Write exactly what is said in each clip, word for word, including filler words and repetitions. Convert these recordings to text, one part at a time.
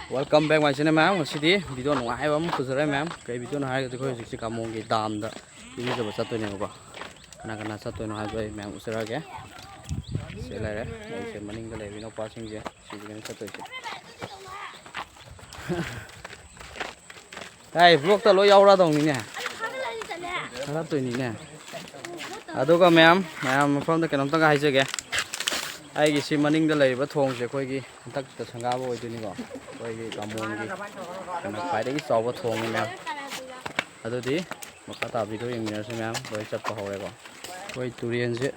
Welcome back my channel ꯃꯌꯥꯝ꯫ ꯉꯁꯤꯗꯤ video ꯅꯨꯡꯉꯥꯏꯕ ꯑꯃ ꯄꯨꯖꯔꯦ ꯃꯌꯥꯝ꯫ ꯀꯩ ꯚꯤꯗꯤꯑꯣꯅꯣ ꯍꯥꯏꯔꯒꯗꯤ ꯑꯩꯈꯣꯏ ꯍꯧꯖꯤꯛꯁꯦ ꯀꯥꯃꯣꯡꯒꯤ ꯗꯥꯝꯗ ꯏꯔꯨꯖꯕ ꯆꯠꯇꯣꯏꯅꯦꯕꯀꯣ꯫ ꯀꯅꯥ ꯀꯅꯥ ꯆꯠꯇꯣꯏꯅꯣ ꯍꯥꯏꯕꯗꯣ ꯑꯩ ꯃꯌꯥꯝ ꯎꯠꯆꯔꯛꯑꯒꯦ꯫ ꯁꯤ ꯂꯩꯔꯦ ꯑꯩꯁꯦ ꯃꯅꯤꯡꯗ ꯂꯩꯕ ꯏꯅꯥꯎꯄꯥꯁꯤꯡꯁꯦ꯫ ꯁꯤꯗꯅꯦ ꯆꯠꯇꯣꯏꯁꯦ꯫ ꯀꯥꯏ vlogꯇ ꯂꯣꯏ ꯌꯥꯎꯔꯛꯑꯗꯧꯅꯤꯅꯦ꯫ ꯊꯥꯒꯠꯇꯣꯏꯅꯤꯅꯦ꯫ ꯑꯗꯨꯒ ꯃꯌꯥꯝ ꯃꯌꯥꯝ ꯃꯐꯝꯗ ꯀꯩꯅꯣꯝꯇꯒ ꯍꯥꯏꯖꯒꯦ꯫ ꯑꯩꯒꯤ ꯁꯤ ꯃꯅꯤꯡꯗ ꯂꯩꯔꯤꯕ ꯊꯣꯡꯁꯦ ꯑꯩꯈꯣꯏꯒꯤ ꯍꯟꯗꯛꯇ ꯁꯪꯒꯥꯕ ꯑꯣꯏꯗꯣꯏꯅꯤꯀꯣ꯫ ꯑꯩꯈꯣꯏꯒꯤ ꯀꯥꯃꯣꯟꯒꯤ ꯈ꯭ꯋꯥꯏꯗꯒꯤ ꯆꯥꯎꯕ ꯊꯣꯡꯅꯤ ꯃꯌꯥꯝ꯫ ꯑꯗꯨꯗꯤ ꯃꯈꯥ ꯇꯥꯕꯤꯗꯣ ꯌꯦꯡꯃꯤꯟꯅꯔꯁꯤ ꯃꯌꯥꯝ꯫ ꯂꯣꯏ ꯆꯠꯄ ꯍꯧꯔꯦꯀꯣ꯫ ꯑꯩꯈꯣꯏ ꯇꯨꯔꯦꯟꯁꯦ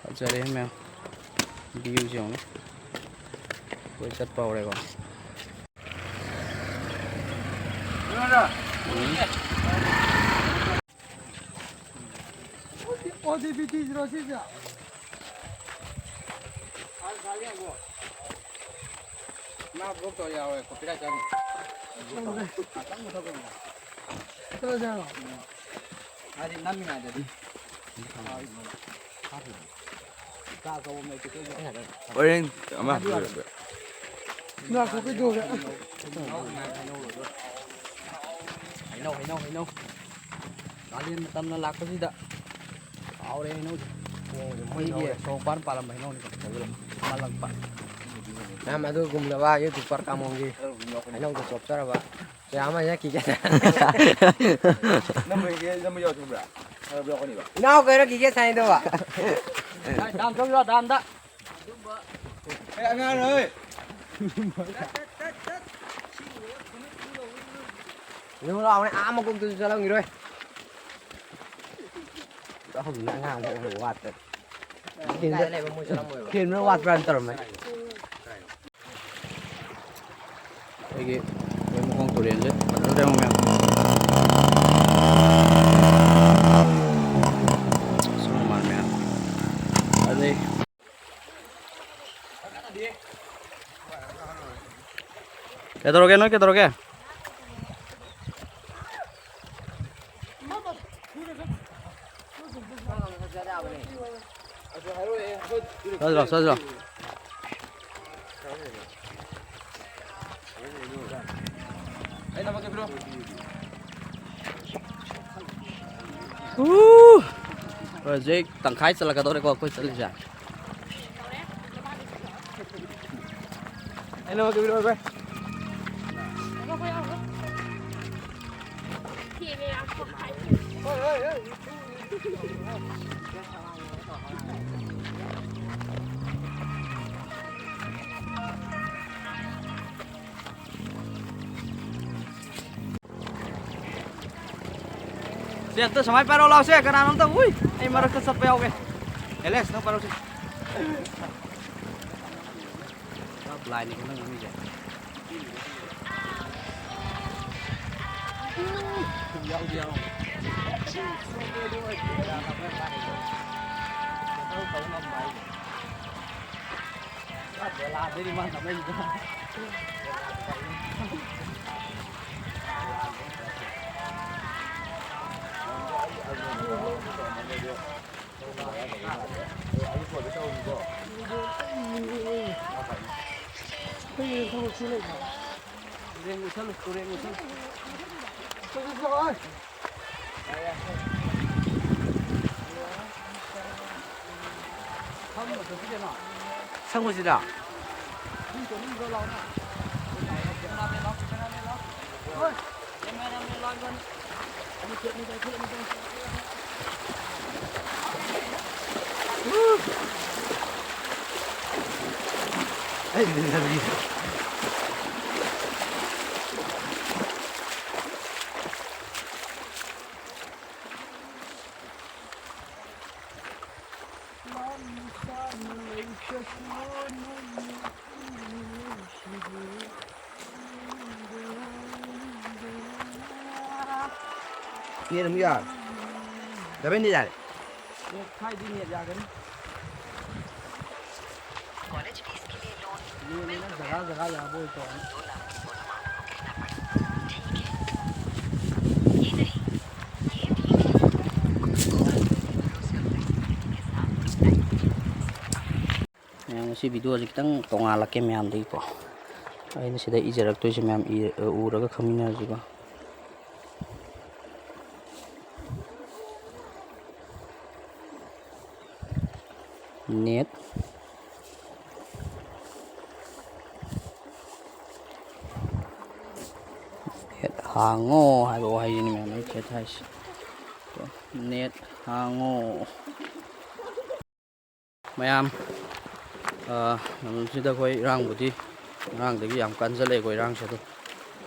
ꯐꯖꯔꯦ ꯃꯌꯥꯝ꯫ Viewꯁꯦ ꯌꯦꯡꯉꯨꯅꯦ꯫ ꯑꯩꯈꯣꯏ ꯆꯠꯄ ꯍꯧꯔꯦꯀꯣ꯫ ꯃꯥ vlog ꯇꯧ ꯌꯥꯎꯋꯦ, copyright ꯆꯪꯅꯤ꯫ ꯉꯥꯛꯇꯪ ꯃꯨꯊꯠꯈꯣ꯫ ꯃꯥꯗꯤ ꯅꯝꯃꯤꯉꯩꯗꯗꯤ꯫ ꯍꯣꯔꯦꯟ ꯑꯃ ꯉꯥꯏꯈꯣ, ꯀꯩꯗꯧꯔꯦ? ꯍꯩꯅꯧ, ꯍꯩꯅꯧ, ꯍꯩꯅꯧ꯫ ꯀꯥꯂꯦꯟ ꯃꯇꯝꯅ ꯂꯥꯛꯄꯁꯤꯗ ꯍꯥꯎꯔꯦ ꯍꯩꯅꯧꯁꯦ꯫ ꯃꯣꯏꯒꯤ ꯁꯣꯔꯣꯛ ꯃꯄꯥꯟ ꯄꯥꯜꯂꯝꯕ ꯍꯩꯅꯧꯅꯤ꯫ ꯃꯥꯜꯂꯛꯄ꯫ ꯃꯌꯥꯝ ꯑꯗꯨꯒꯨꯝꯂꯕ YouTuber ꯀꯥꯃꯣꯡꯒꯤ ꯍꯩꯅꯧꯗ ꯆꯣꯞꯆꯔꯕ ꯀꯌꯥ ꯑꯃ ꯍꯦꯛꯈꯤꯒꯦ꯫ ꯅꯝꯕ ꯍꯦꯛꯀꯦ, ꯅꯝꯕ ꯌꯥꯎꯊꯣꯛꯄ꯭ꯔꯥ? ꯈꯔ ꯌꯥꯎꯔꯛꯀꯅꯤꯕ꯫ ꯏꯅꯥꯎ ꯀꯩꯔꯣ ꯀꯤꯒꯦ ꯁꯥꯏꯗꯧꯕ꯫ ꯗꯥꯝ ꯆꯧꯁꯤꯔꯣ, ꯗꯥꯝꯗ? ꯑꯦ, ꯑꯉꯥꯡ ꯍꯣꯏ꯫ ꯌꯦꯡꯉꯨ ꯂꯥꯎꯅꯦ, ꯑꯥ ꯃꯀꯣꯛꯇꯁꯨ ꯆꯠꯂꯝꯈꯤꯔꯣꯏ꯫ ꯍꯧꯖꯤꯛꯅ ꯑꯉꯥꯡ ꯑꯃ ꯋꯥꯠꯄ꯫ ꯀꯥꯏꯗ ꯂꯩꯕ ꯃꯣꯏ ꯆꯠꯂꯝꯃꯣꯏꯕ꯫ ꯊꯦꯝꯕ꯭ꯔꯥ ꯋꯥꯠꯄ꯭ꯔꯥꯅ ꯇꯧꯔꯝꯃꯦ꯫ ꯑꯩꯈꯣꯏꯒꯤ ꯃꯈꯣꯡ ꯇꯨꯔꯦꯜꯁꯦ ꯐꯖꯗ꯭ꯔꯦ ꯃꯌꯥꯝ꯫ ꯁꯨꯝ ꯃꯥꯜꯂꯦ ꯃꯌꯥꯝ꯫ ꯑꯗꯩ ꯀꯩꯗꯧꯔꯒꯦ ꯅꯣꯏ, ꯀꯩꯗꯧꯔꯒꯦ? ꯆꯠꯂꯣ, ꯆꯠꯂꯣ꯫ ꯎ! ꯍꯧꯖꯤꯛ ꯇꯪꯈꯥꯏ ꯆꯠꯂꯛꯀꯗꯧꯔꯦꯀꯣ ꯑꯩꯈꯣꯏ ꯆꯠꯂꯤꯁꯦ꯫ ꯁꯦ, ꯑꯝꯇ ꯁꯨꯃꯥꯏ ꯄꯥꯏꯔꯛꯑꯣ, ꯂꯥꯎꯁꯦ꯫ ꯀꯅꯥꯅꯣ ꯑꯝꯇ? ꯎꯏ, ꯑꯩ ꯃꯔꯛꯇ ꯆꯠꯄ ꯌꯥꯎꯒꯦ꯫ ꯑꯦꯂꯦꯛꯁ, ꯅꯪ ꯄꯥꯏꯔꯛꯎꯁꯦ꯫ ꯄꯨꯔꯥ ꯕ꯭ꯂꯥꯏꯟꯅꯤꯀꯣ ꯅꯪ ꯉꯥꯡꯉꯤꯁꯦ꯫ ꯌꯥꯎꯗꯤ ꯌꯥꯎ꯫ ꯕꯦꯂꯥꯗꯩꯅꯤ ꯃꯥ ꯅꯝꯃꯛꯏꯗꯣ꯫ ꯇꯨꯔꯦꯟ ꯎꯁꯜꯂꯨ, ꯇꯨꯔꯦꯟ ꯎꯁꯜꯂꯨ꯫ ꯁꯪꯉꯨꯁꯤꯔꯥ? ꯅꯦꯠ ꯑꯃꯨꯛ ꯌꯥꯔꯦ꯫ ꯗꯕꯜ ꯅꯦꯠ ꯌꯥꯔꯦ꯫ ꯅꯦꯠ ꯈꯥꯏꯗꯤ ꯅꯦꯠ ꯌꯥꯒꯅꯤ꯫ कॉलेज फीस के लिए लोन। ये ना जगह जगह यहाँ बोलते हैं। दो लाख को जमा करना पड़ा। ठीक है। ये नहीं, ये ठीक है। भरोसे और फ्लेक्सिबिलिटी के साथ। ꯃꯌꯥꯝ, ꯉꯁꯤ ꯚꯤꯗꯤꯑꯣꯁꯦ ꯈꯤꯇꯪ ꯇꯣꯡꯉꯥꯜꯂꯛꯀꯦ ꯃꯌꯥꯝꯗꯒꯤꯀꯣ꯫ ꯑꯩꯅ ꯁꯤꯗ ꯏꯖꯔꯛꯇꯣꯏꯁꯦ ꯃꯌꯥꯝ ꯏ-, ꯎꯔꯒ ꯈꯪꯃꯤꯟꯅꯔꯁꯤꯀꯣ꯫ ꯅꯦꯠ꯫ ꯅꯦꯠ ꯍꯥꯡꯉꯣ ꯍꯥꯏꯕ ꯋꯥꯍꯩꯁꯤꯅꯤ ꯃꯌꯥꯝ ꯑꯩ ꯊꯦꯠ ꯍꯥꯏꯁꯦ꯫ ꯅꯦꯠ ꯍꯥꯡꯉꯣ꯫ ꯃꯌꯥꯝ, ꯑ, ꯂꯝꯗꯝꯁꯤꯗ ꯑꯩꯈꯣꯏ ꯏꯔꯥꯡꯕꯨꯗꯤ ꯉꯔꯥꯡꯗꯒꯤ ꯌꯥꯝ ꯀꯟꯖꯜꯂꯛꯑꯦꯀꯣ ꯏꯔꯥꯡꯁꯦ꯫ ꯑꯗꯣ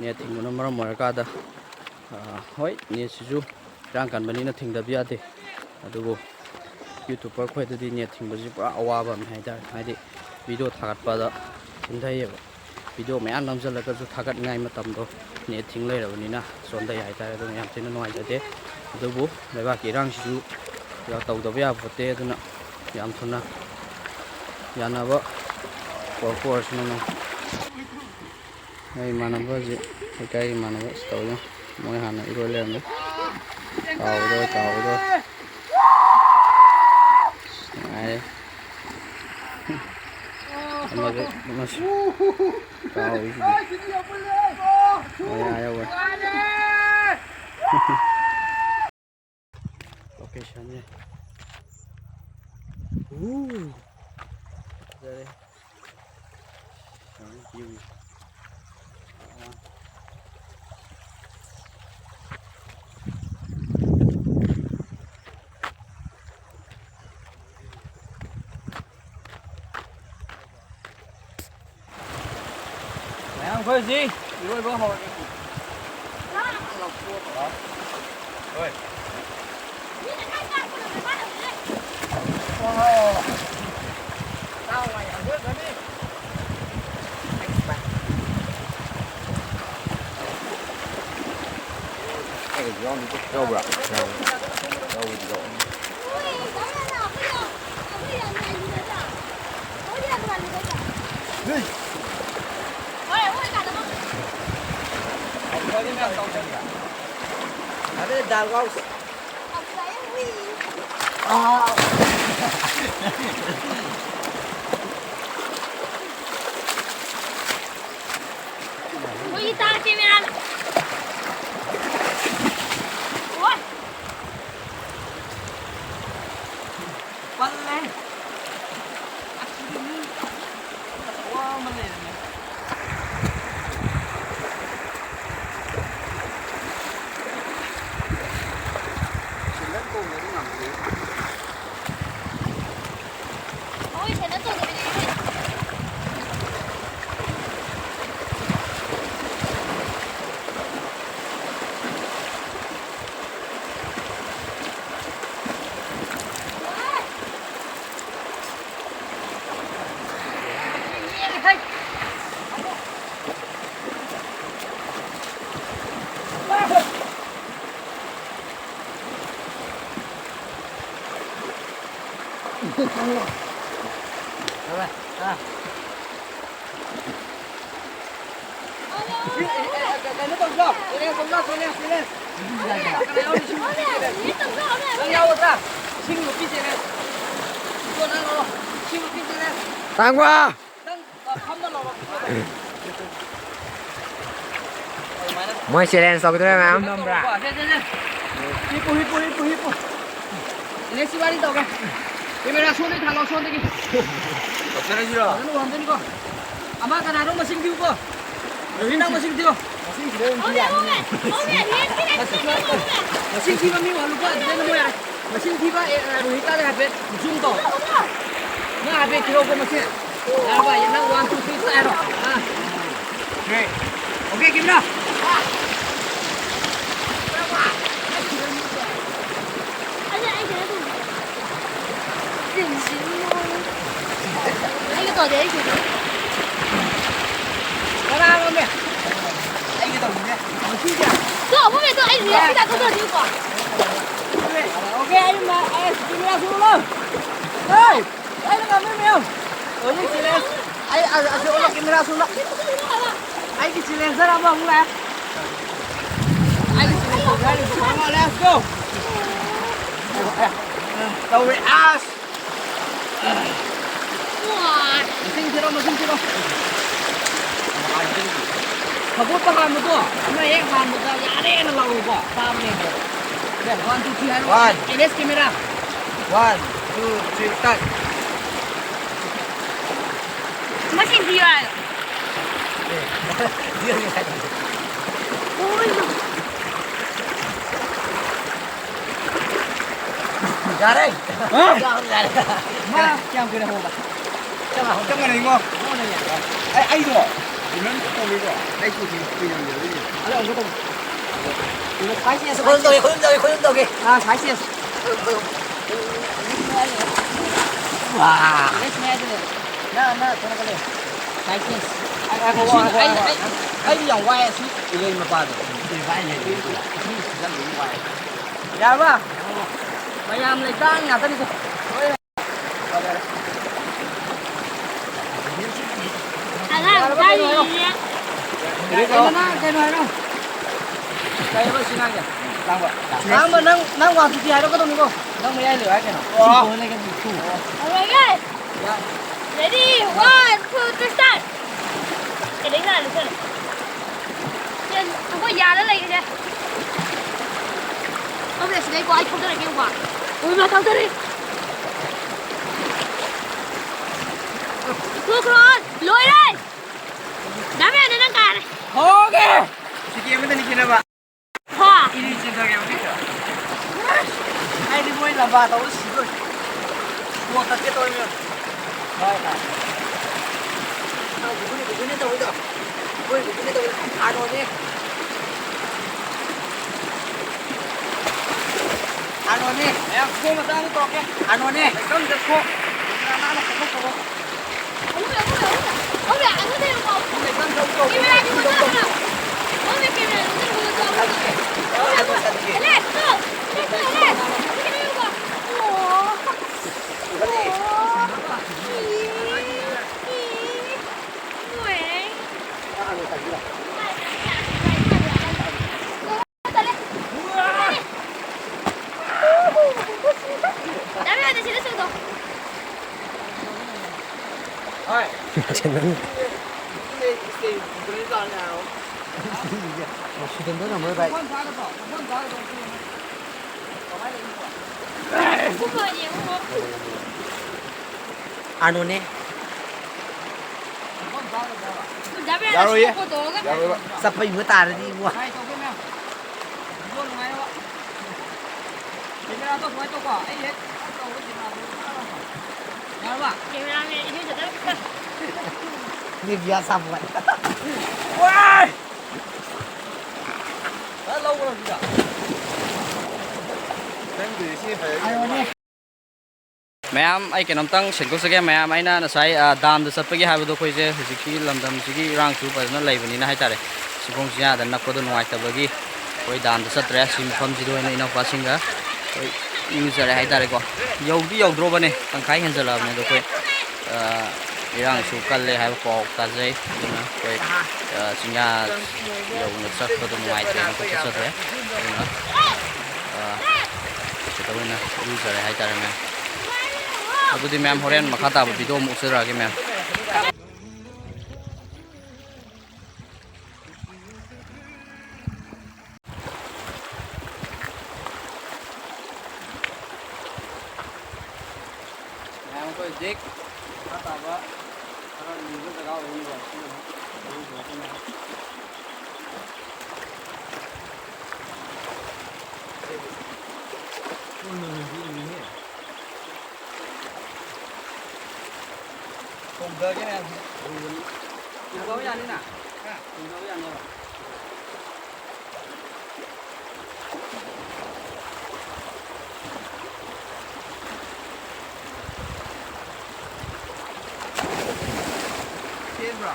ꯅꯦꯠ ꯊꯤꯡꯕꯅ ꯃꯔꯝ ꯑꯣꯏꯔꯀꯥꯟꯗ, ꯑ, ꯍꯣꯏ, ꯅꯦꯠꯁꯤꯁꯨ ꯏꯔꯥꯡ ꯀꯟꯕꯅꯤꯅ ꯊꯤꯡꯗꯕ ꯌꯥꯗꯦ꯫ ꯑꯗꯨꯕꯨ YouTuber ꯈꯣꯏꯗꯗꯤ ꯅꯦꯠ ꯊꯤꯡꯕꯁꯤ ꯄꯨꯔꯥ ꯑꯋꯥꯕ ꯑꯃꯅꯤ ꯍꯥꯏꯇꯥꯔꯦ꯫ ꯍꯥꯏꯗꯤ ꯚꯤꯗꯤꯑꯣ ꯊꯥꯒꯠꯄꯗ ꯊꯤꯡꯊꯩꯌꯦꯕ꯫ ꯚꯤꯗꯤꯑꯣ ꯃꯌꯥꯝ ꯅꯝꯁꯤꯜꯂꯒꯁꯨ ꯊꯥꯒꯠꯅꯤꯡꯉꯥꯏ ꯃꯇꯝꯗꯣ ꯅꯦꯠ ꯊꯤꯡ ꯂꯩꯔꯕꯅꯤꯅ ꯁꯣꯟꯊꯩ ꯍꯥꯏꯇꯥꯔꯦ꯫ ꯑꯗꯨꯅ ꯌꯥꯝ ꯊꯤꯅ ꯅꯨꯡꯉꯥꯏꯖꯗꯦ꯫ ꯑꯗꯨꯕꯨ ꯂꯩꯕꯥꯛꯀꯤ ꯏꯔꯥꯡꯁꯤꯁꯨ ꯇꯧꯗꯕ ꯌꯥꯕ ꯄꯣꯠꯇꯦ꯫ ꯑꯗꯨꯅ ꯌꯥꯝ ꯊꯨꯅ ꯌꯥꯅꯕ ꯄꯨꯔꯛꯄ ꯑꯣꯏꯔꯁꯅꯨ꯫ ꯑꯩ ꯏꯃꯥꯟꯅꯕ ꯍꯧꯖꯤꯛ ꯂꯩꯀꯥꯏꯒꯤ ꯏꯃꯥꯟꯅꯕ ꯑꯁ ꯇꯧꯔꯤ꯫ ꯃꯣꯏ ꯍꯥꯟꯅ ꯏꯔꯣꯏ ꯂꯩꯔꯝꯃꯦ꯫ ꯇꯥꯎꯗꯣꯔꯦ, ꯇꯥꯎꯗꯣꯔꯦ꯫ ꯑꯁ, ꯅꯨꯡꯉꯥꯏꯔꯦ꯫ ꯑꯃꯁꯨ, ꯑꯃꯁꯨ ꯇꯥꯎꯔꯤꯁꯤꯗꯤ꯫ ꯃꯌꯥ ꯌꯧꯔꯦ꯫ Location ꯁꯦ꯫ ꯎ꯫ ꯐꯖꯔꯦ꯫ ꯌꯦꯡꯉꯨ, ꯌꯦꯡꯉꯨ꯫ ꯑꯥ꯫ ꯃꯌꯥꯝ, ꯑꯩꯈꯣꯏ ꯍꯧꯖꯤꯛ ꯏꯔꯣꯏꯕ ꯍꯧꯔꯒꯦ꯫ ꯍꯣꯏ꯫ ꯌꯥꯎꯕ꯭ꯔꯥ? ꯌꯥꯎꯕꯨꯗꯤ ꯌꯥꯎꯔꯝꯅꯤ꯫ ꯄꯜꯂꯦ꯫ ꯑꯁꯤꯗꯤ ꯃꯤ ꯑꯆꯧꯕ ꯑꯃ ꯂꯩꯔꯝꯃꯦ꯫ ꯁꯤꯜꯂꯔ ꯇꯣꯡꯉꯗꯤ ꯉꯝꯗꯦ꯫ ꯀꯩꯅꯣ ꯇꯧꯁꯤꯔꯣ? ꯆꯦꯂꯦꯟꯖ ꯇꯧꯁꯤꯔꯣ? Challenge, challenge. ꯀꯅꯥ ꯌꯥꯎꯅꯤ? ꯁꯤ ꯅꯨꯄꯤ ꯆꯦꯂꯦꯟꯖ꯫ ꯅꯪ ꯌꯥꯎꯒꯗ꯭ꯔꯥ? ꯁꯤ ꯅꯨꯄꯤ ꯆꯦꯂꯦꯟꯖ꯫ ꯏꯆꯣ, ꯅꯪ ꯂꯥꯛꯑꯣ꯫ ꯁꯤ ꯅꯨꯄꯤ ꯆꯦꯂꯦꯟꯖ꯫ ꯇꯥꯡꯕ! ꯅꯪ, ꯑ, ꯐꯝꯃ ꯂꯥꯛꯑꯣ꯫ ꯃꯣꯏ ꯆꯦꯂꯦꯟꯖ ꯇꯧꯈꯤꯗꯣꯏꯔꯥ, ꯃꯌꯥꯝ? ꯁꯦ, ꯁꯦ, ꯁꯦ꯫ ꯍꯤꯞꯄꯨ, ꯍꯤꯞꯄꯨ, ꯍꯤꯞꯄꯨ, ꯍꯤꯞꯄꯨ꯫ ꯅꯦꯛꯁ ꯋꯥꯔꯤ ꯇꯧꯒꯦ꯫ ꯀꯦꯃꯦꯔꯥ ꯁꯣꯝꯗꯒꯤ ꯊꯥꯡꯒꯠꯂꯣ, ꯁꯣꯝꯗꯒꯤ꯫ ꯐꯖꯅ ꯎꯍꯟꯗꯣꯏꯅꯤꯀꯣ꯫ ꯑꯃ ꯀꯅꯥꯅꯣ ꯃꯁꯤꯡ ꯊꯤꯌꯨꯀꯣ꯫ ꯔꯣꯍꯤꯠ, ꯅꯪ ꯃꯁꯤꯡ ꯊꯤꯌꯣ꯫ ꯃꯁꯤꯡ ꯊꯤꯕ ꯃꯤ ꯎꯍꯜꯂꯨꯀꯣ, ꯑꯗꯨꯗꯩ ꯅꯃꯣ ꯌꯥꯔꯦ꯫ ꯃꯁꯤꯡ ꯊꯤꯕ, ꯑꯦ, ꯑ, ꯔꯣꯍꯤꯠ ꯇꯥꯗ ꯍꯥꯏꯐꯦꯠ ꯖꯨꯝ ꯇꯧ꯫ ꯅꯪ ꯍꯥꯏꯐꯦꯠ ꯊꯤꯔꯛꯑꯣꯀꯣ ꯃꯁꯤꯡ꯫ ꯌꯥꯔꯕ? ꯅꯪ ꯋꯥꯟ, ꯇꯨ, ꯊ꯭ꯔꯤ ꯇꯥꯏꯔꯣ꯫ ꯑꯥ꯫ ꯊ꯭ꯔꯤ꯫ Okay, camera. ꯑꯩꯒꯤ ꯇꯧꯗꯦ, ꯑꯩꯒꯤ꯫ ꯀꯅꯥꯅꯣꯃꯦ? ꯑꯩꯒꯤ ꯇꯧꯗꯦ꯫ ꯃꯁꯤꯡꯁꯦ꯫ ꯇꯣ, ꯑꯃꯨꯛ ꯃꯦꯠꯇꯣ, ꯑꯩ ꯔꯤꯌꯦꯛꯁꯟ ꯇꯧꯗꯣꯏꯅꯤꯀꯣ꯫ ꯑꯣꯀꯦ, ꯑꯩ ꯃ-, ꯑꯩ ꯀꯦꯃꯦꯔꯥ ꯁꯨꯔꯣ꯫ ꯍꯦ! ꯑꯩꯅ ꯉꯝꯃꯦ ꯃꯌꯥꯝ꯫ ꯍꯧꯖꯤꯛ ꯆꯦꯂꯦꯟꯖ꯫ ꯑꯩ ꯑ-, ꯑꯁꯤ ꯑꯣꯜꯂꯣ, ꯀꯦꯃꯦꯔꯥ ꯁꯣꯝꯗ꯫ ꯑꯩꯒꯤ ꯆꯦꯂꯦꯟꯖꯔ ꯑꯃ ꯑꯃꯨꯛ ꯂꯥꯛꯑꯦ꯫ ꯑꯩꯒꯤ ꯆꯦꯂꯦꯟꯖꯔ ꯑꯃ, let's go꯫ ꯇꯧꯔꯦ, ꯑꯁ꯫ ꯃꯁꯤꯡ ꯊꯤꯔꯣ, ꯃꯁꯤꯡ ꯊꯤꯔꯣ꯫ ꯁꯒꯣꯜꯕ ꯍꯥꯟꯕꯗꯣ, ꯑꯃ ꯍꯦꯛ ꯍꯥꯟꯕꯗ ꯌꯥꯔꯦꯅ ꯂꯥꯎꯔꯨꯀꯣ, ꯇꯥꯕꯅꯦ ꯑꯗꯣ꯫ ꯁꯦ, one, two, three ꯍꯥꯏꯔꯣ꯫ One. Alex camera. One, two, three, cut. ꯃꯁꯤꯡ ꯊꯤꯌꯨ ꯍꯥꯏꯌꯣ꯫ ꯑꯦ, ꯊꯤꯌꯨ ꯍꯥꯏꯌꯣ꯫ ꯌꯥꯔꯦ꯫ ꯍꯥ? ꯌꯥꯔꯦ, ꯌꯥꯔꯦ꯫ ꯃꯥ ꯀꯌꯥꯝ ꯀꯨꯏꯅ ꯍꯧꯕ? ꯆꯞ ꯃꯥꯟꯅꯩꯉꯣ꯫ ꯑꯩ, ꯑꯩꯗꯣ ꯔꯤꯃꯦꯝꯕꯔ ꯇꯧꯔꯤꯀꯣ꯫ ꯑꯩ ꯁꯨꯇꯤ ꯀꯨꯏꯔꯝꯅꯦ ꯑꯗꯨꯏꯅꯦ꯫ ꯑꯗꯣ ꯑꯃꯨꯛꯀ ꯇꯧ꯫ ꯈꯨꯔꯨꯝ ꯇꯧꯒꯦ, ꯈꯨꯔꯨꯝ ꯇꯧꯒꯦ, ꯈꯨꯔꯨꯝ ꯇꯧꯒꯦ꯫ ꯑꯥ, ꯁꯥꯏ ꯆꯦꯟꯖ꯫ ꯋꯥ꯫ ꯅꯪ, ꯅꯪ ꯊꯣꯛꯂꯛꯀꯅꯤ꯫ ꯁꯥꯏ ꯆꯦꯟꯖ꯫ ꯑꯩ, ꯑꯩ, ꯑꯩ, ꯑꯩ, ꯑꯩ ꯌꯥꯝ ꯋꯥꯏ ꯑꯁꯤ ꯏꯂꯩ ꯃꯄꯥꯗꯣ꯫ ꯏꯁꯤꯡ ꯊꯤꯖꯤꯟꯕꯒꯤ ꯋꯥꯏ꯫ ꯌꯥꯔꯕ? ꯃꯌꯥꯝ ꯂꯩꯇꯥꯡ ꯉꯥꯛꯇꯅꯤꯀꯣ꯫ ꯑꯉꯥꯡ ꯃꯆꯥꯁꯤꯡꯁꯤꯅꯦ꯫ ꯀꯩꯅꯣ, ꯅꯪ ꯀꯩꯅꯣ ꯍꯥꯏꯔꯣ꯫ ꯀꯩ ꯍꯥꯏꯕ ꯁꯤ ꯉꯥꯡꯁꯦ? ꯂꯥꯡꯕ꯫ ꯂꯥꯡꯕ, ꯅꯪ, ꯅꯪ ꯋꯥ ꯊꯨꯇꯤ ꯍꯥꯏꯔꯛꯀꯗꯧꯅꯤꯀꯣ꯫ ꯅꯪ ꯃꯌꯥꯏ ꯂꯩꯌꯨ ꯍꯥꯏ ꯀꯩꯅꯣ? ꯑꯣ꯫ ꯁꯤ ꯂꯣꯏꯔꯒ ꯑꯗꯨꯝ ꯊꯨ꯫ ꯍꯧꯔꯒꯦ꯫ ꯌꯥ-, Ready, one, two, three, start! ꯁꯤꯗꯩ ꯍꯥꯟꯅ ꯂꯦꯞꯁꯜꯂꯣ꯫ ꯁꯦ, ꯑꯩꯈꯣꯏ ꯌꯥꯜꯂ ꯂꯩꯒꯦꯁꯦ꯫ ꯊꯧꯗꯔꯦ ꯁꯤꯗꯩꯀꯣ, ꯑꯩ ꯊꯧꯗꯔꯛꯀꯦ ꯌꯦꯡꯉꯨꯀꯣ꯫ ꯎꯏꯃꯥ, ꯊꯧꯗꯔꯦ꯫ ꯊꯣꯛꯈ꯭ꯔꯣ, ꯂꯣꯏꯔꯦ! ꯗꯥ ꯃꯌꯥꯅ ꯅꯪ ꯀꯥꯔꯦ꯫ ꯍꯣꯒꯦ! ꯁꯤꯀꯤ ꯑꯃꯗꯅꯤ ꯈꯦꯠꯅꯕ꯫ ꯍꯥ? ꯏꯅꯤ ꯆꯦꯟꯊꯒꯦ ꯍꯧꯖꯤꯛꯇ꯫ ꯑꯩꯗꯤ ꯃꯣꯏ ꯂꯝꯕꯥ ꯇꯧꯔ ꯁꯤꯗꯣꯏ꯫ ꯁꯣ ꯇꯠꯀꯦ ꯇꯧꯔꯤꯃꯤ꯫ ꯍꯣꯏ, ꯍꯣꯏ꯫ ꯅꯪ ꯕꯤꯖꯨꯅꯤ, ꯕꯤꯖꯨꯅꯤ ꯇꯧꯔꯤꯗꯣ꯫ ꯃꯣꯏ ꯕꯤꯖꯨꯅꯤ ꯇꯧꯔꯤꯗꯣ꯫ ꯑꯥꯔꯅꯣꯅꯦ꯫ ꯑꯥꯔꯅꯣꯅꯦ꯫ ꯃꯌꯥꯝ ꯈꯣꯡ ꯃꯆꯥ ꯑꯃ ꯇꯧꯔꯛꯀꯦ꯫ ꯑꯥꯔꯅꯣꯅꯦ꯫ ꯂꯩꯀꯪꯗ ꯈꯣꯡ꯫ ꯅꯥꯟꯅ ꯈꯣꯡ ꯇꯧꯔꯣ꯫ All right. Stay, stay, put it on now. ꯁꯤꯗꯟꯗꯣ ꯉꯝꯃꯔꯣꯏ ꯚꯥꯏ꯫ ꯑꯥꯔꯅꯣꯅꯦ꯫ ꯌꯥꯔꯣꯏꯌꯦ꯫ ꯌꯥꯔꯣꯏꯕ꯫ ꯆꯠꯄꯩ ꯃꯨ ꯇꯥꯔꯗꯤ ꯏꯕꯨ꯫ ꯅꯤꯕꯤꯌꯥ ꯁꯥꯄꯣꯟ꯫ ꯃꯌꯥꯝ, ꯑꯩ ꯀꯩꯅꯣꯝꯇꯪ ꯁꯦꯡꯗꯣꯛꯆꯒꯦ꯫ ꯃꯌꯥꯝ, ꯑꯩꯅ ꯉꯁꯥꯏ, ꯑ, ꯗꯥꯝꯗ ꯆꯠꯄꯒꯤ ꯍꯥꯏꯕꯗꯣ, ꯑꯩꯈꯣꯏꯁꯦ ꯍꯧꯖꯤꯛꯀꯤ ꯂꯝꯗꯝꯁꯤꯒꯤ ꯏꯔꯥꯡꯁꯨ ꯐꯖꯅ ꯂꯩꯕꯅꯤꯅ ꯍꯥꯏꯇꯥꯔꯦ, ꯆꯤꯡꯈꯣꯡ ꯆꯤꯡꯌꯥꯗ ꯅꯛꯄꯗꯣ ꯅꯨꯡꯉꯥꯏꯇꯕꯒꯤ ꯑꯩꯈꯣꯏ ꯗꯥꯝꯗ ꯆꯠꯇ꯭ꯔꯦ꯫ ꯁꯤ ꯃꯐꯝꯁꯤꯗ ꯑꯣꯏꯅ ꯏꯅꯥꯎꯄꯥꯁꯤꯡꯒ ꯑꯩꯈꯣꯏ ꯏꯔꯨꯖꯔꯦ ꯍꯥꯏꯇꯥꯔꯦꯀꯣ꯫ ꯌꯧꯗꯤ ꯌꯧꯗ꯭ꯔꯣꯕꯅꯦ, ꯇꯪꯈꯥꯏ ꯍꯦꯟꯖꯜꯂꯛꯑꯕꯅꯦ꯫ ꯑꯗꯣ ꯑꯩꯈꯣꯏ, ꯑ, ꯏꯔꯥꯡꯁꯨ ꯀꯜꯂꯦ ꯍꯥꯏꯕ ꯄꯥꯎ ꯇꯥꯖꯩ꯫ ꯑꯗꯨꯅ ꯑꯩꯈꯣꯏ, ꯑ, ꯆꯤꯡꯌꯥ ꯌꯧꯅ ꯆꯠꯄꯗꯣ ꯅꯨꯡꯉꯥꯏꯇ꯭ꯔꯦꯅ ꯈꯨꯠꯇ ꯆꯠꯇ꯭ꯔꯦ꯫ ꯑꯗꯨꯅ, ꯑ, ꯁꯤꯗ ꯑꯣꯏꯅ ꯏꯔꯨꯖꯔꯦ ꯍꯥꯏꯇꯥꯔꯦ ꯃꯌꯥꯝ꯫ ꯑꯗꯨꯗꯤ ꯃꯌꯥꯝ, ꯍꯣꯔꯦꯟ ꯃꯈꯥ ꯇꯥꯕ ꯚꯤꯗꯤꯑꯣ ꯑꯃꯨꯛ ꯎꯠꯆꯔꯛꯑꯒꯦ ꯃꯌꯥꯝ꯫ ꯃꯌꯥꯝ, ꯑꯩꯈꯣꯏ ꯍꯧꯖꯤꯛ ꯃꯈꯥ ꯇꯥꯕ ꯈꯔ ꯂꯨꯕ ꯖꯒꯥ ꯑꯣꯏꯔꯤꯕ ꯁꯤꯒꯨꯝꯕ ꯂꯨꯕ ꯖꯒꯥꯁꯤꯅ꯫ ꯇꯣꯡꯊꯒꯦꯅꯦ꯫ ꯇꯣꯡꯊꯕ ꯌꯥꯅꯤꯅ? ꯍꯥ? ꯇꯣꯡꯊꯕ ꯌꯥꯅꯦꯕ? ꯆꯦꯟꯕ꯭ꯔꯣ?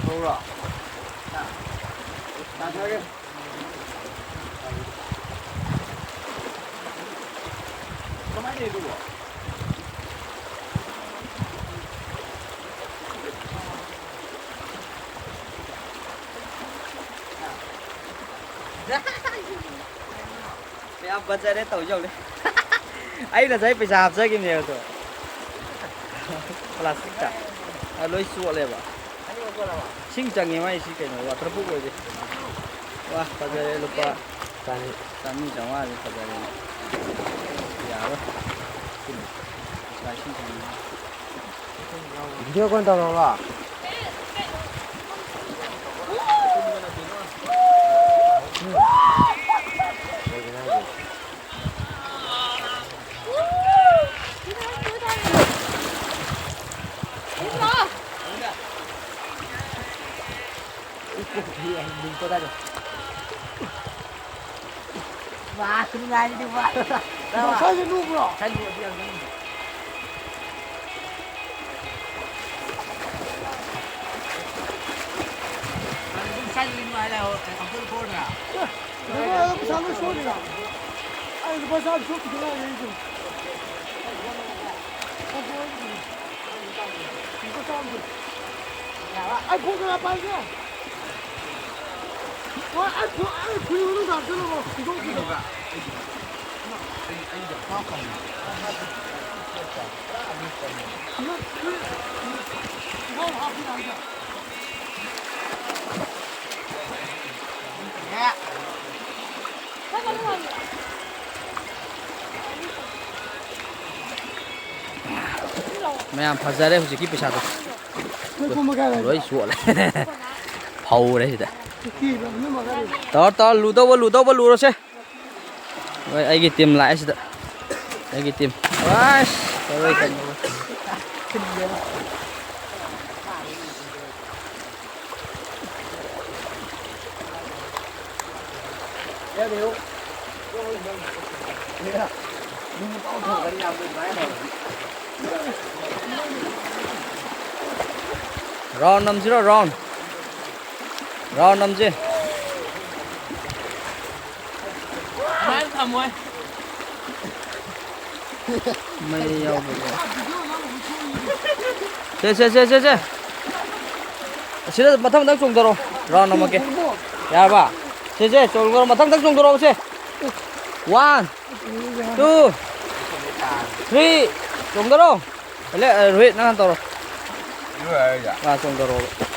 ꯂꯧꯔꯣ? ꯇꯥꯟꯊꯔꯒꯦ꯫ ꯀꯃꯥꯏꯅ ꯇꯧꯔꯤꯅꯣ ꯑꯗꯨꯕꯣ? ꯌꯥꯝ ꯐꯖꯔꯦ ꯇꯧꯖꯧꯅꯦ꯫ ꯑꯩ ꯉꯁꯥꯏ ꯄꯩꯁꯥ ꯍꯥꯞꯆꯈꯤꯕꯅꯦꯕ ꯑꯗꯣ꯫ ꯄ꯭ꯂꯥꯁꯇꯤꯛꯇ꯫ ꯑ, ꯂꯣꯏ ꯆꯣꯠꯂꯦꯕ꯫ ꯏꯁꯤꯡ ꯆꯪꯉꯦ ꯃꯥꯏꯁꯤ ꯀꯩꯅꯣ, ꯋꯥꯇꯔ ꯄ꯭ꯔꯨꯐ ꯑꯣꯏꯗꯦ꯫ ꯋꯥ, ꯐꯖꯔꯦ, ꯂꯨꯄꯥ ꯆꯥꯅꯤ꯫ ꯆꯥꯝꯃꯔꯤ ꯆꯥꯝꯃꯉꯥꯗꯤ ꯐꯖꯔꯦꯅꯦ꯫ ꯌꯥꯔꯣꯏ꯫ ꯄꯩꯁꯥ ꯏꯁꯤꯡ ꯆꯪꯉꯦ꯫ ꯚꯤꯗꯤꯑꯣ ꯀꯣꯜ ꯇꯧꯔꯛꯑꯣꯔꯣ? ꯃꯁꯥꯁꯦ ꯂꯨꯕ꯭ꯔꯣ? ꯄꯩꯁꯥ ꯂꯣꯏ ꯁꯣꯏꯔꯤꯔꯣ? ꯑꯩ ꯂꯨꯄꯥ ꯆꯥꯝꯃ ꯁꯣꯛꯈꯤꯗ ꯉꯥꯏꯔꯤ ꯑꯩꯁꯨ꯫ ꯑꯩ ꯐꯣꯟ ꯀꯅꯥ ꯄꯥꯏꯒꯦ? ꯍꯣꯏ, ꯑꯩ ꯐꯣꯟ, ꯑꯩ ꯐꯨꯔꯤꯠ ꯃꯅꯨꯡꯗ ꯍꯥꯞꯆꯜꯂꯕꯣ? ꯐꯤꯗꯣꯛꯈꯤꯗꯣ꯫ ꯃꯌꯥꯝ ꯐꯖꯔꯦ ꯍꯧꯖꯤꯛꯀꯤ ꯄꯩꯁꯥꯗꯣ꯫ ꯂꯣꯏ ꯆꯣꯠꯂꯦ꯫ ꯐꯧꯔꯦ ꯁꯤꯗ꯫ ꯇꯧꯔꯣ, ꯇꯧꯔꯣ, ꯂꯨꯗꯧꯕ, ꯂꯨꯗꯧꯕ ꯂꯨꯔꯣꯁꯦ꯫ ꯍꯣꯏ, ꯑꯩꯒꯤ ꯇꯤꯝ ꯂꯥꯛꯑꯦ ꯁꯤꯗ꯫ ꯑꯩꯒꯤ ꯇꯤꯝ꯫ ꯑꯁ, ꯇꯧꯔꯣꯏ, ꯇꯧꯔꯣꯏ꯫ Round ꯅꯝꯁꯤꯔꯣ, round? Round ꯅꯝꯁꯤ꯫ ꯃꯩ ꯌꯥꯎꯗꯕ꯫ ꯁꯦ, ꯁꯦ, ꯁꯦ, ꯁꯦ, ꯁꯦ꯫ ꯑꯁꯤꯗ ꯃꯊꯪ ꯃꯊꯪ ꯆꯣꯡꯊꯔꯣ꯫ Round ꯅꯝꯃꯛꯀꯦ꯫ ꯌꯥꯔꯕ? ꯁꯦ, ꯁꯦ, ꯆꯣꯡꯊꯣꯔꯛꯑꯣ, ꯃꯊꯪ, ꯃꯊꯪ ꯆꯣꯡꯊꯣꯔꯛꯑꯣ, ꯁꯦ꯫ One, two, three, ꯆꯣꯡꯊꯔꯣ꯫ ꯑꯂꯦ, ꯑ, ꯔꯣꯍꯤꯠ, ꯅꯪ ꯍꯥꯟꯅ ꯇꯧꯔꯣ꯫ ꯏꯔꯣꯏ ꯍꯥꯏꯔꯣ? ꯑꯥ, ꯆꯣꯡꯊꯔꯛꯑꯣ꯫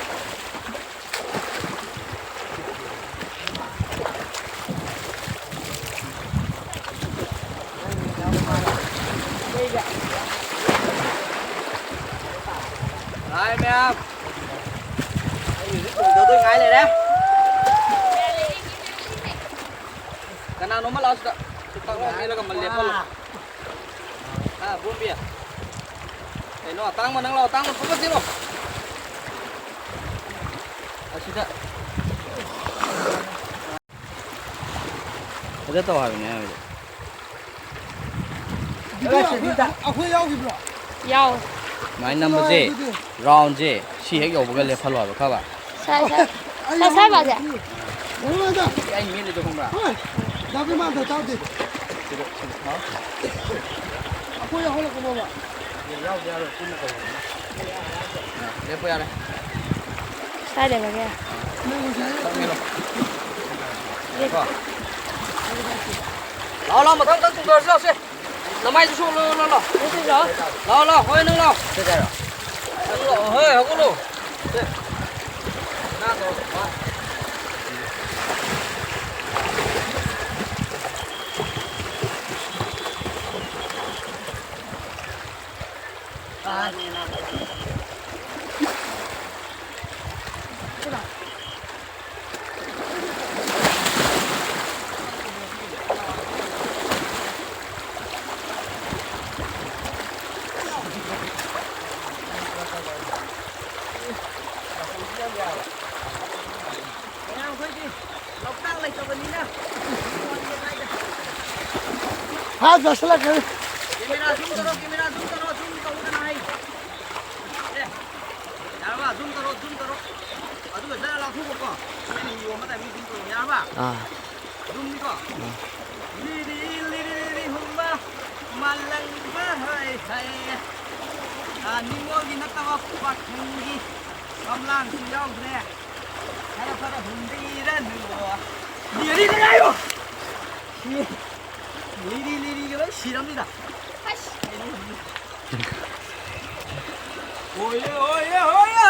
ꯍꯥꯏ, ꯃꯌꯥꯝ꯫ ꯑꯩ ꯍꯧꯖꯤꯛ ꯆꯣꯡꯊꯗꯣꯏ ꯉꯥꯏ ꯂꯩꯔꯦ꯫ ꯀꯅꯥꯅꯣꯝꯃ ꯂꯥꯛꯑꯣ ꯁꯤꯗ꯫ ꯇꯨꯄꯥꯛ ꯂꯥꯎ ꯃꯦꯠꯂꯒ ꯑꯃ ꯂꯦꯞꯍꯜꯂꯣ꯫ ꯑꯥ, ꯕꯣꯝꯕꯤ꯫ ꯀꯩꯅꯣ, ꯑꯇꯥꯡꯕ ꯅꯪ ꯂꯥꯛꯑꯣ, ꯑꯇꯥꯡꯕ ꯐꯠ ꯐꯠ ꯆꯦꯜꯂꯣ꯫ ꯑꯁꯤꯗ꯫ ꯐꯖ ꯇꯧ ꯍꯥꯏꯕꯅꯦ ꯍꯥꯏꯕꯗꯤ꯫ ꯑꯩꯈꯣꯏ, ꯑꯩꯈꯣꯏ ꯌꯥꯎꯈꯤꯕ꯭ꯔꯣ? ꯌꯥꯎ꯫ ꯁꯨꯃꯥꯏꯅ ꯅꯝꯕꯁꯦ, ꯑꯗꯨꯗꯤ꯫ Roundꯁꯦ ꯁꯤ ꯍꯦꯛ ꯌꯧꯕꯒ ꯂꯦꯞꯍꯜꯂꯣ ꯍꯥꯏꯕ, ꯈꯪꯉꯕ? ꯁꯥꯏ, ꯁꯥꯏ꯫ ꯁꯥꯏ, ꯁꯥꯏ, ꯕꯥꯁꯦ꯫ ꯅꯪꯉꯣꯟꯗ꯫ ꯑꯩ ꯃꯦꯠꯂꯤꯗꯣ ꯈꯪꯕ꯭ꯔꯥ? ꯍꯣꯏ꯫ ꯗꯥ ꯕꯤꯃꯥꯟꯗ ꯇꯥꯗꯦ꯫ ꯁꯤꯗ, ꯁꯤꯗ, ꯍꯥꯎ꯫ ꯑꯩꯈꯣꯏ ꯌꯥꯎꯍꯜꯂꯛꯀꯅꯣꯕ꯫ ꯌꯥꯎꯗ ꯌꯥꯔꯣꯏ, ꯄꯨꯟꯅ ꯇꯧꯕꯅꯤꯅ꯫ ꯑ, ꯂꯦꯞꯄ ꯌꯥꯔꯦ꯫ ꯁ꯭ꯋꯥꯏ ꯂꯩꯔꯒꯦ꯫ ꯅꯪ ꯉꯁꯥꯏ ꯆꯪꯉꯦꯔꯣ? ꯂꯦꯞ-꯫ ꯀꯣ꯫ ꯂꯥꯛꯑꯣ, ꯂꯥꯛꯑꯣ, ꯃꯊꯪ, ꯃꯊꯪ ꯆꯣꯡꯊꯔꯁꯤ, ꯂꯥꯛꯑꯣꯁꯦ꯫ ꯅꯃꯥꯏꯗꯨ ꯁꯣꯛꯂꯣ, ꯂꯥꯛꯑꯣ, ꯂꯥꯛꯑꯣ꯫ ꯂꯦꯞꯇꯣꯏꯔꯣ? ꯂꯥꯛꯑꯣ, ꯂꯥꯛꯑꯣ, ꯍꯣꯏ, ꯅꯪ ꯂꯥꯛꯑꯣ꯫ ꯅꯪ ꯂꯥꯛꯑꯣ, ꯍꯣꯏ, ꯍꯧꯒꯠꯂꯣ꯫ ꯁꯦ꯫ ꯅꯥ ꯇꯧꯔꯣ, ꯃꯥ꯫ ꯃꯌꯥꯝ ꯑꯩꯈꯣꯏꯗꯤ ꯂꯣꯛꯇꯥꯛ ꯂꯩꯇꯕꯅꯤꯅ꯫ ꯍꯥ, ꯆꯥꯁꯤꯜꯂꯛꯀꯅꯤ꯫ Camera zoom ꯇꯧꯔꯣ, camera zoom ꯇꯧꯔꯣ, zoom ꯇꯧꯗꯅ ꯍꯥꯏ꯫ ꯑꯦ, ꯌꯥꯔꯕ? Zoom ꯇꯧꯔꯣ, zoom ꯇꯧꯔꯣ꯫ ꯑꯗꯨꯒ ꯖꯔ ꯂꯥꯎꯊꯣꯛꯈꯣꯀꯣ꯫ ꯑꯩꯅ ꯌꯣꯟꯕ timing zoom ꯇꯧꯔꯣ, ꯌꯥꯔꯕ? ꯑꯥ꯫ Zoomꯅꯤꯀꯣ? ꯑꯥ꯫ ꯂꯤꯔꯤ, ꯂꯤꯔꯤ, ꯂꯤꯔꯤ ꯍꯨꯝꯕ, ꯃꯥꯂꯪꯕ ꯍꯣꯏ ꯍꯩ꯫ ꯑꯥ, ꯅꯤꯡꯉꯣꯜꯒꯤ ꯅꯠꯇꯕ ꯄꯥꯈꯪꯒꯤ ꯐꯝꯂꯥꯡꯁꯨ ꯌꯥꯎꯗ꯭ꯔꯦ꯫ ꯐꯔꯦ, ꯐꯔꯦ, ꯍꯨꯝꯕꯤꯔꯅꯨ꯫ ꯂꯤꯔꯤ ꯂꯤꯔꯤ ꯍꯥꯏꯌꯣ꯫ ꯂꯤꯔꯤ ꯂꯤꯔꯤꯒ ꯂꯣꯏ ꯁꯤꯔꯝꯅꯤꯗ꯫ ꯑꯣꯏꯌꯦ, ꯑꯣꯏꯌꯦ, ꯑꯣꯏꯌꯦ꯫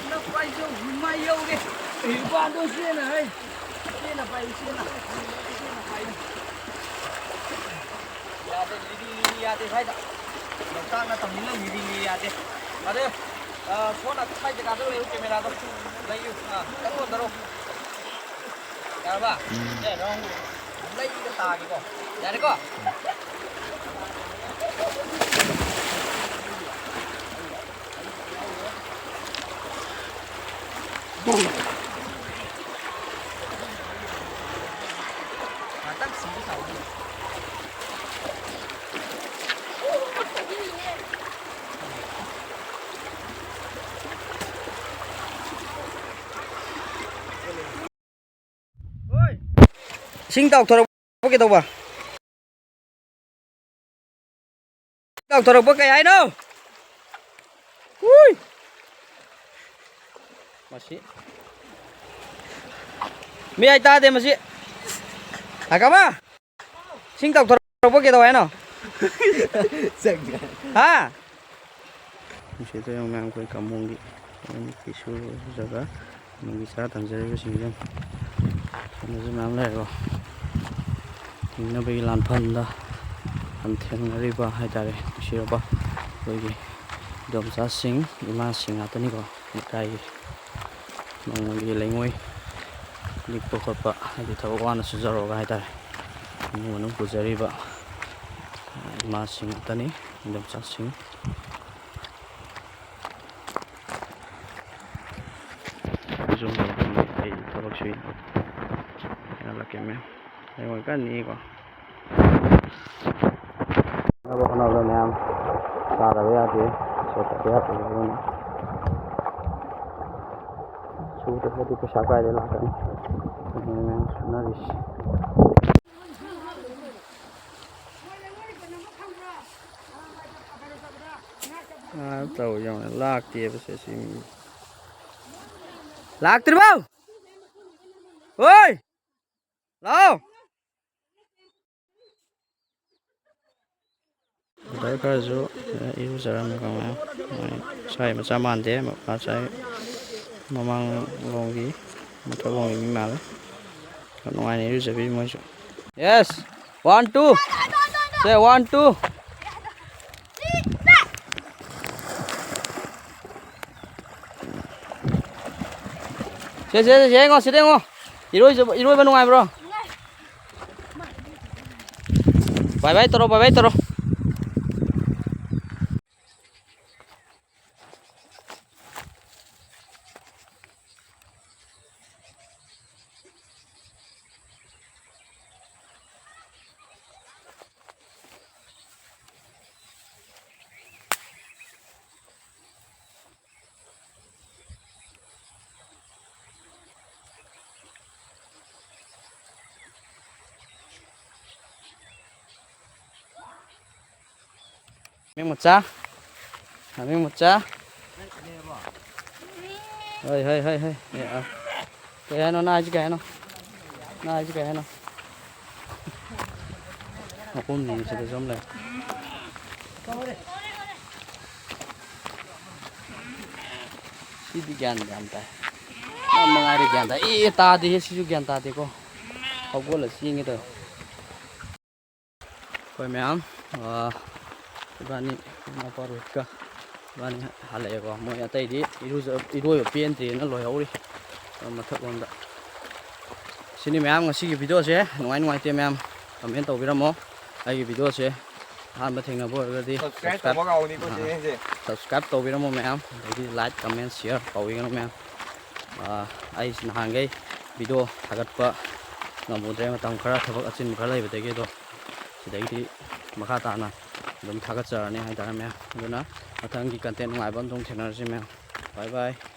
ꯁꯤꯅ ꯄꯥꯏꯖꯧ, ꯃꯥꯏ ꯌꯧꯔꯦ꯫ ꯏꯄꯥꯗꯣ ꯁꯤꯅ ꯍꯥꯏ꯫ ꯁꯤꯅ ꯄꯥꯏ, ꯁꯤꯅ꯫ ꯁꯤꯅ ꯄꯥꯏ꯫ ꯌꯥꯗꯦ, ꯂꯤꯔꯤ ꯂꯤꯔꯤ ꯌꯥꯗꯦ ꯁ꯭ꯋꯥꯏꯗ꯫ ꯂꯣꯛꯇꯥꯛ ꯅꯠꯇꯕꯅꯤꯅ ꯂꯤꯔꯤ ꯂꯤꯔꯤ ꯌꯥꯗꯦ꯫ ꯑꯗꯨ, ꯑ, ꯁꯣꯝꯅ ꯁ꯭ꯋꯥꯏ ꯖꯒꯥꯗ ꯂꯩꯌꯨ, ꯀꯦꯃꯦꯔꯥꯗꯣ ꯂꯩꯌꯨ꯫ ꯑ, ꯈꯤꯇꯪ ꯅꯣꯟꯊꯔꯣ꯫ ꯌꯥꯔꯕ? ꯁꯦ, ꯔꯥꯎꯟ ꯂꯩꯒ ꯇꯥꯒꯦꯀꯣ꯫ ꯌꯥꯔꯦꯀꯣ? ꯉꯥꯛꯇꯪ ꯁꯤꯒꯦ ꯇꯧꯕꯅꯦ꯫ ꯏꯁꯤꯡ ꯇꯥꯎꯊꯣꯔꯛꯄ ꯀꯩꯗꯧꯕ? ꯏꯁꯤꯡ ꯇꯥꯎꯊꯣꯔꯛꯄ ꯀꯩ ꯍꯥꯏꯅꯣ? ꯎꯏ! ꯃꯁꯤ ꯃꯤꯌꯥꯏ ꯇꯥꯗꯦ ꯃꯁꯤ꯫ ꯍꯥꯀꯥꯃ! ꯏꯁꯤꯡ ꯇꯥꯎꯊꯣꯔꯛꯄ ꯀꯩꯗꯧ ꯍꯥꯏꯅꯣ? ꯍꯥ? ꯅꯨꯡꯁꯤꯠꯇꯣ ꯌꯦꯡꯉꯨ ꯃꯌꯥꯝ, ꯑꯩꯈꯣꯏ ꯀꯥꯃꯣꯡꯒꯤ ꯐꯤ ꯁꯨꯔꯤꯕ ꯖꯒꯥ, ꯅꯣꯡꯃꯒꯤ ꯆꯔꯥ ꯇꯥꯟꯖꯔꯤꯕꯁꯤꯡꯁꯦ ꯌꯦꯡꯉꯨ꯫ ꯁꯣꯝꯗꯁꯨ ꯃꯌꯥꯝ ꯂꯩꯔꯦꯀꯣ꯫ ꯍꯤꯡꯅꯕꯒꯤ ꯂꯥꯟꯐꯝꯗ ꯂꯥꯟꯊꯦꯡꯅꯔꯤꯕ ꯍꯥꯏꯇꯥꯔꯦ, ꯅꯨꯡꯁꯤꯔꯕ ꯑꯩꯈꯣꯏꯒꯤ ꯏꯗꯣꯝꯆꯥꯁꯤꯡ, ꯏꯃꯥꯁꯤꯡ ꯉꯥꯛꯇꯅꯤꯀꯣ꯫ ꯂꯩꯀꯥꯏꯒꯤ ꯅꯣꯡꯃꯒꯤ ꯂꯩꯉꯣꯏ ꯅꯤꯛꯄ ꯈꯣꯠꯄ, ꯍꯥꯏꯗꯤ ꯊꯕꯛ ꯋꯥꯅ ꯁꯨꯖꯔꯨꯔꯒ ꯍꯥꯏꯇꯥꯔꯦ, ꯏꯃꯨꯡ ꯃꯅꯨꯡ ꯄꯨꯖꯔꯤꯕ ꯏꯃꯥꯁꯤꯡ ꯉꯥꯛꯇꯅꯤ, ꯏꯗꯣꯝꯆꯥꯁꯤꯡ꯫ ꯌꯨꯝꯗ ꯑꯗꯨꯝ ꯑꯩ ꯊꯕꯛ ꯁꯨꯏ꯫ ꯍꯦꯜꯂꯛꯀꯦ ꯃꯦꯝ꯫ ꯂꯩꯉꯣꯏ ꯀꯟꯅ ꯅꯤꯛꯏꯀꯣ꯫ ꯆꯥꯅꯕ ꯍꯣꯠꯅꯕꯗ ꯃꯌꯥꯝ ꯆꯥꯗꯕ ꯌꯥꯗꯦ, ꯁꯦꯠꯇꯕ ꯌꯥꯗꯦ꯫ ꯑꯗꯨꯅ ꯁꯨꯗ꯭ꯔꯒꯗꯤ ꯄꯩꯁꯥ ꯀꯥꯏꯗꯩ ꯂꯥꯛꯀꯅꯤ? ꯑꯗꯨꯅ ꯃꯌꯥꯝ ꯁꯨꯅꯔꯤꯁꯤ꯫ ꯑꯥ, ꯇꯧ ꯌꯥꯎꯅ ꯂꯥꯛꯇꯦꯕ ꯁꯦ ꯁꯤ ꯃꯤ꯫ ꯂꯥꯛꯇ꯭ꯔꯤꯕꯣ? ꯍꯣꯏ! ꯂꯥꯛꯑꯣ! ꯕ꯭ꯔꯗꯔ ꯈꯔꯁꯨ, ꯑ, ꯏꯔꯨꯖꯔꯝꯃꯦꯀꯣ ꯃꯌꯥꯝ꯫ ꯃꯣꯏ ꯁ꯭ꯋꯥꯏ ꯃꯆꯥ ꯃꯥꯟꯗꯦ, ꯉꯁꯥꯏ ꯃꯃꯥꯡꯂꯣꯝꯒꯤ, ꯃꯊꯛꯂꯣꯝꯒꯤ ꯃꯤ ꯃꯥꯜꯂꯦ꯫ ꯌꯥꯝ ꯅꯨꯡꯉꯥꯏꯅ ꯏꯔꯨꯖꯕꯤ ꯃꯣꯏꯁꯨ꯫ Yes, one, two. Say one, two. ꯁꯦ, ꯁꯦ, ꯁꯦ, ꯌꯦꯡꯉꯣ, ꯁꯤꯗ ꯌꯦꯡꯉꯣ꯫ ꯏꯔꯣꯏꯖꯕ, ꯏꯔꯣꯏꯕ ꯅꯨꯡꯉꯥꯏꯕ꯭ꯔꯣ? ꯕꯥꯏ ꯕꯥꯏ ꯇꯧꯔꯣ, ꯕꯥꯏ ꯕꯥꯏ ꯇꯧꯔꯣ꯫ ꯃꯦꯝ ꯃꯆꯥ, ꯃꯦꯝ ꯃꯆꯥ꯫ ꯍꯣꯏ, ꯍꯣꯏ, ꯍꯣꯏ, ꯍꯣꯏ꯫ ꯑꯦ, ꯑ꯫ ꯀꯩ ꯍꯥꯏꯅꯣ ꯅꯪ ꯍꯥꯏꯁꯤ, ꯀꯩ ꯍꯥꯏꯅꯣ? ꯅꯪ ꯍꯥꯏꯁꯤ ꯀꯩ ꯍꯥꯏꯅꯣ? ꯃꯈꯣꯡ ꯅꯤꯡꯁꯤꯗꯁꯨ ꯑꯃ ꯂꯩ꯫ ꯁꯤꯗꯤ ꯒ꯭ꯌꯥꯟ ꯌꯥꯝ ꯇꯥꯏ꯫ ꯌꯥꯝ ꯅꯨꯡꯉꯥꯏꯔꯦ, ꯒ꯭ꯌꯥꯟ ꯇꯥꯏ꯫ ꯑꯦ, ꯇꯥꯗꯦꯍꯦ, ꯁꯤꯁꯨ ꯒ꯭ꯌꯥꯟ ꯇꯥꯗꯦꯀꯣ꯫ ꯍꯧꯒꯠꯂ ꯆꯦꯟꯒꯦ ꯇꯧꯋꯦ꯫ ꯑꯩꯈꯣꯏ ꯃꯌꯥꯝ, ꯑ, ꯏꯕꯥꯅꯤ, ꯏꯅꯥꯎꯄꯥ ꯔꯣꯍꯤꯠꯀ ꯏꯕꯥꯅꯤ ꯍꯜꯂꯛꯑꯦꯀꯣ꯫ ꯃꯣꯏ ꯑꯇꯩꯗꯤ ꯏꯔꯨꯖ-, ꯏꯔꯣꯏꯕ ꯄꯦꯟꯗ꯭ꯔꯤꯅ ꯂꯣꯏꯍꯧꯔꯤ, ꯑ, ꯃꯊꯛꯂꯣꯝꯗ꯫ ꯁꯤꯅꯤ ꯃꯌꯥꯝ ꯉꯁꯤꯒꯤ ꯚꯤꯗꯤꯑꯣꯁꯦ꯫ ꯅꯨꯡꯉꯥꯏ ꯅꯨꯡꯉꯥꯏꯇꯦ ꯃꯌꯥꯝ ꯀꯃꯦꯟ ꯇꯧꯕꯤꯔꯝꯃꯣ꯫ ꯑꯩꯒꯤ ꯚꯤꯗꯤꯑꯣꯁꯦ ꯑꯍꯥꯟꯕ ꯊꯦꯡꯅꯕ ꯑꯣꯏꯔꯒꯗꯤ subscribe subscribe, ꯇꯧꯕ ꯀꯥꯎꯅꯤꯀꯣ ꯑ, ꯆꯦꯅꯦꯜꯁꯦ꯫ Subscribe ꯇꯧꯕꯤꯔꯝꯃꯣ ꯃꯌꯥꯝ, ꯑꯗꯒꯤ like, comment, share ꯇꯧꯕꯤꯒꯅꯨ ꯃꯌꯥꯝ꯫ ꯑ, ꯑꯩ ꯅꯍꯥꯟꯈꯩ ꯚꯤꯗꯤꯑꯣ ꯊꯥꯒꯠꯄ ꯉꯝꯃꯨꯗ꯭ꯔꯦ, ꯃꯇꯝ ꯈꯔ ꯊꯕꯛ ꯑꯆꯤꯟꯕ ꯈꯔ ꯂꯩꯕꯗꯒꯤ꯫ ꯑꯗꯣ ꯁꯤꯗꯒꯤꯗꯤ ꯃꯈꯥ ꯇꯥꯅ ꯑꯗꯨꯝ ꯊꯥꯒꯠꯆꯔꯅꯤ ꯍꯥꯏꯇꯥꯔꯦ ꯃꯌꯥꯝ꯫ ꯑꯗꯨꯅ ꯃꯊꯪꯒꯤ content ꯅꯨꯡꯉꯥꯏꯕ ꯑꯃꯗ ꯑꯃꯨꯛ ꯊꯦꯡꯅꯔꯁꯤ ꯃꯌꯥꯝ꯫ Bye bye꯫